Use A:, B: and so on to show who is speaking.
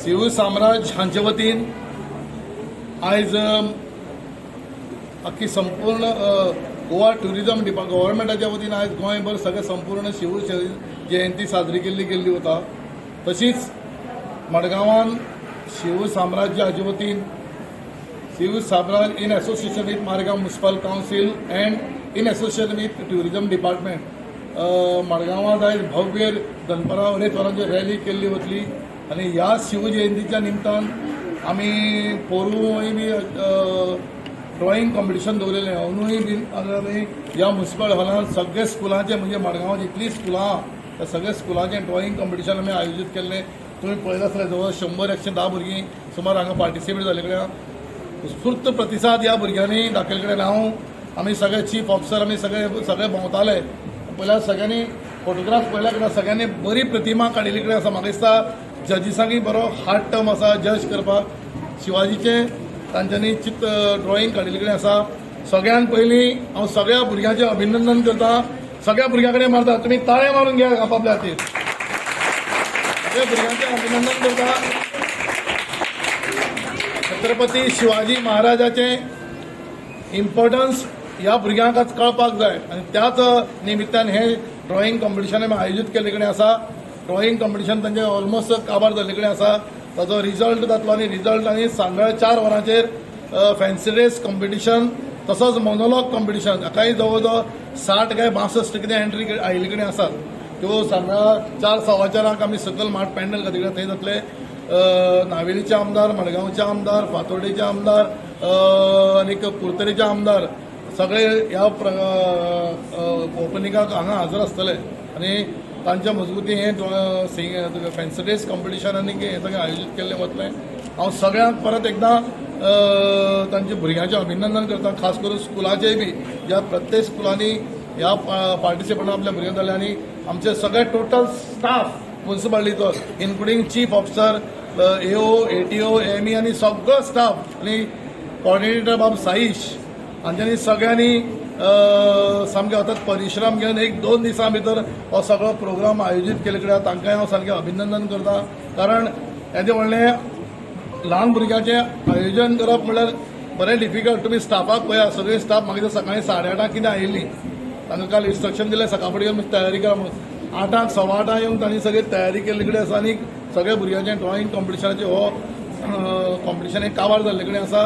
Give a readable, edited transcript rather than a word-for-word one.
A: शिवसाम्राज्य हांचे वतीन आयज अख्खी संपूर्ण गोवा ट्युरिजम गव्हर्मेंटाच्या वतीन आयज गोंयभर सगळे संपूर्ण शिव जयंती साजरी केल्ली गेल्ली वता. तशीच मडगांवान शिवसाम्राज्य हाचे वतीन, शिवसाम्राज्य in association with Margao Municipal Council and in association with Tourism Department, मडगांवांत आयज भव्य दनपरां अडेच वरांचेर रॅली केल्ली वतली. आनी ह्या शिवजयंतीच्या निमतान आमी पोरूंय बी ड्रॉइंग कॉम्पिटिशन दवरिल्लें. अंदूय बीन आमी ह्या म्युनिसिपल हॉलान सगळे स्कुलांचे, म्हणजे मडगांवां जितलीं स्कुलां आहा त्या सगळ्या स्कुलांचें ड्रॉइंग कॉम्पिटिशन आमी आयोजीत केल्लें. तुमी पळयलें आसतलें, जवळ 100-110 भुरगीं सुमार हांगा पार्टिसिपेट जाल्ले कडेन उत्स्फूर्त प्रतिसाद ह्या भुरग्यांनी दाखयल्ले कडेन हांव, आमी सगळे चीफ ऑफिसर, आमी सगळे सगळे भोंवताले. पयल्या सगळ्यांनी फोटोग्राफ पळयल्या कडेन सगळ्यांनी बरी प्रतिमा काडिल्ली कडेन आसा. म्हाका दिसता जजीसांकय बरो हार्ड टर्म आसा जज करपाक. शिवाजीचें तांच्यांनी चित्र ड्रॉइंग काडिल्ले कडेन आसा. सगळ्यान पयलीं हांव सगळ्या भुरग्यांचें अभिनंदन करता. सगळ्या भुरग्यां कडेन मारता, तुमी ताळे मारून घ्या आपापल्या हातीर. सगळ्या भुरग्यांचें अभिनंदन करता. छत्रपती शिवाजी महाराजाचें इम्पॉर्टन्स ह्या भुरग्यांक आज कळपाक जाय आनी त्याच निमित्तान हें ड्रॉइंग कॉम्पिटिशन आमी आयोजीत केल्ले कडेन आसा. ड्रॉइंग कॉम्पिटिशन तांचे ऑलमोस्ट काबार जाल्ले कडेन आसा. ताचो रिजल्ट जातलो आनी रिजल्ट आनी सांजवेळा 4 वरांचेर फॅन्सी ड्रेस कॉम्पिटिशन तसोच मोनोलॉग कॉम्पिटिशन, हाकाय जवळ जवळ 60 काय 62 कितें एंट्री आयिल्ले कडेन आसात. त्यो सांजवेळा 4, 4:15 आमी सकयल माट पॅन्डल घातिल्ले थंय जातले. नावेलीचे आमदार, मडगांवचे आमदार, फातोर्डेचे आमदार आनीक कुडतरीचे आमदार सगळे ह्या ओपनिंगाक हांगा हजर आसतले आनी तांच्या मजगती हें फॅन्सी ड्रेस कॉम्पिटिशन आनी हें सगळें आयोजीत केल्लें वतलें. हांव सगळ्यांक परत एकदां तांच्या भुरग्यांचें अभिनंदन करता, खास करून स्कुलाचेय बी, ज्या प्रत्येक स्कुलांनी ह्या पार्टिसिपंट आपल्या भुरग्यांक जाले. आनी आमचे सगळे टोटल स्टाफ म्युन्सिपालिटीचो, including chief officer, AO, ATO, ME आनी सगळो स्टाफ आनी कॉर्डिनेटर बाब साईश हांच्यांनी सगळ्यांनी सामके अथक परिश्रम घेवन एक दोन दिसां भितर हो सगळो प्रोग्राम आयोजीत केल्ले कडेन तांकांय हांव सामकें अभिनंदन करता. कारण येदें व्हडलें ल्हान भुरग्यांचें आयोजन करप म्हणल्यार बरें डिफिकल्ट. तुमी स्टाफाक पळया, सगळीं स्टाफ म्हाका दिसता सकाळीं 8:30 कितें आयिल्लीं. तांकां काल इन्स्ट्रक्शन दिलें, सकाळ फुडें तयारी करा म्हणून. 8क, 8:15 येवन तांणी सगळी तयारी केल्ली कडेन आसा आनी सगळ्या भुरग्यांचें ड्रॉइंग कॉम्पिटिशनाचें हो कॉम्पिटिशन एक काबार जाल्ले कडेन आसा.